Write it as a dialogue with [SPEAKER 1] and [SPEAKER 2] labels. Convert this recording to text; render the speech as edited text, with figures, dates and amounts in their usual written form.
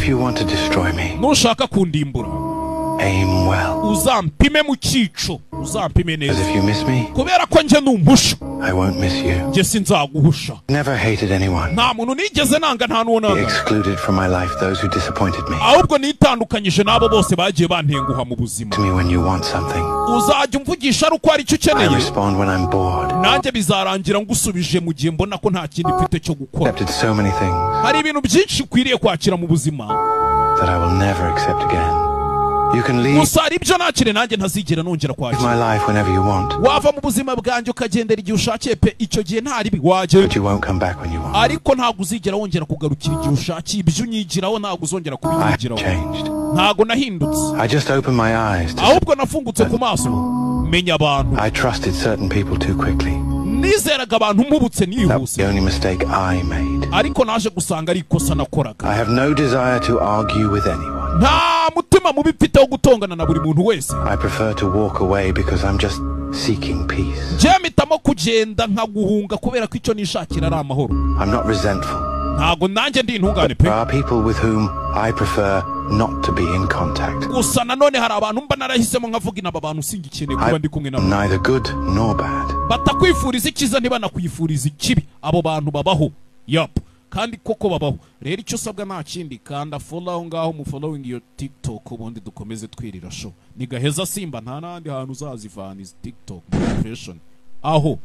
[SPEAKER 1] If you want to destroy me,
[SPEAKER 2] Nushaka kundimbura,
[SPEAKER 1] aim well.
[SPEAKER 2] uzampime mu cyico, uzampime
[SPEAKER 1] As
[SPEAKER 2] neza.
[SPEAKER 1] if you miss me,
[SPEAKER 2] Kubera ko njye numpusha,
[SPEAKER 1] I won't miss you.
[SPEAKER 2] njye sinzaguhusha.
[SPEAKER 1] Never hated anyone.
[SPEAKER 2] Nta muntu nigeze nanga, nta n'uwo nanga.
[SPEAKER 1] Excluded from my life those who disappointed me.
[SPEAKER 2] Ahubwo nitandukanyije n'abo bose bagiye bantenguha mu buzima.
[SPEAKER 1] To me when you want something.
[SPEAKER 2] Uzajya umvugisha ari uko hari icyo
[SPEAKER 1] I
[SPEAKER 2] ukeneye.
[SPEAKER 1] respond when I'm bored.
[SPEAKER 2] Nanjye bizarangira ngusubije mu gihe mbona ko nta kindi mfite cyo gukora.
[SPEAKER 1] Accepted so many things
[SPEAKER 2] Hari ibintu byinshi ukwiriye kwakira mu buzima
[SPEAKER 1] that I will never accept again. You can leave
[SPEAKER 2] Gusa hari ibyo nakire nanjye ntazigera nongera kwakira.
[SPEAKER 1] my life whenever you want,
[SPEAKER 2] Wava mu buzima bwanjye ukagendera igihe ushakiye pe, icyo gihe nta ribi wagenda,
[SPEAKER 1] but you won't come back when you want.
[SPEAKER 2] ariko ntabwo uzigera wongera kugarukira igihe ushakiye. Ibyo unyigiraho ntabwo uzongera
[SPEAKER 1] I
[SPEAKER 2] kubinyigiraho.
[SPEAKER 1] changed.
[SPEAKER 2] Ntabwo nahindutse.
[SPEAKER 1] I just opened my eyes to
[SPEAKER 2] Ahubwo nafungutse ku maso menya abantu.
[SPEAKER 1] I trusted certain people too quickly.
[SPEAKER 2] Nizeraga abantu mpubutse,
[SPEAKER 1] That was
[SPEAKER 2] nihuse.
[SPEAKER 1] the only mistake I made.
[SPEAKER 2] Ariko naje gusanga ari ikosa nakoraga.
[SPEAKER 1] I have no desire to argue with anyone.
[SPEAKER 2] Nta mutima mubi mfite wo gutongana na buri muntu wese.
[SPEAKER 1] I prefer to walk away because I'm just seeking peace.
[SPEAKER 2] Njye mpitamo kugenda nkaguhunga kubera ko icyo nishakira ari amahoro.
[SPEAKER 1] I'm not resentful.
[SPEAKER 2] Ntabwo nanjye ndi intungane pe.
[SPEAKER 1] There are people with whom I prefer not to be in contact.
[SPEAKER 2] Gusa nanone hari abantu mba narahisemo nkavuga inaba bantu singikeneye kuba ndi kumwe nabo.
[SPEAKER 1] Neither good nor bad.
[SPEAKER 2] Batakwifuriza icyiza, ntibanakwifuriza ikibi. Abo bantu babaho, yup, kandi koko babaho. Rero icyo usabwa nta kindi, kanda follow aho ngaho mu following iyo TikTok, ubundi dukomeze twirira show. Ni Gaheza Simba, nta n'ahandi hantu uzazivana izi TikTok motivation aho.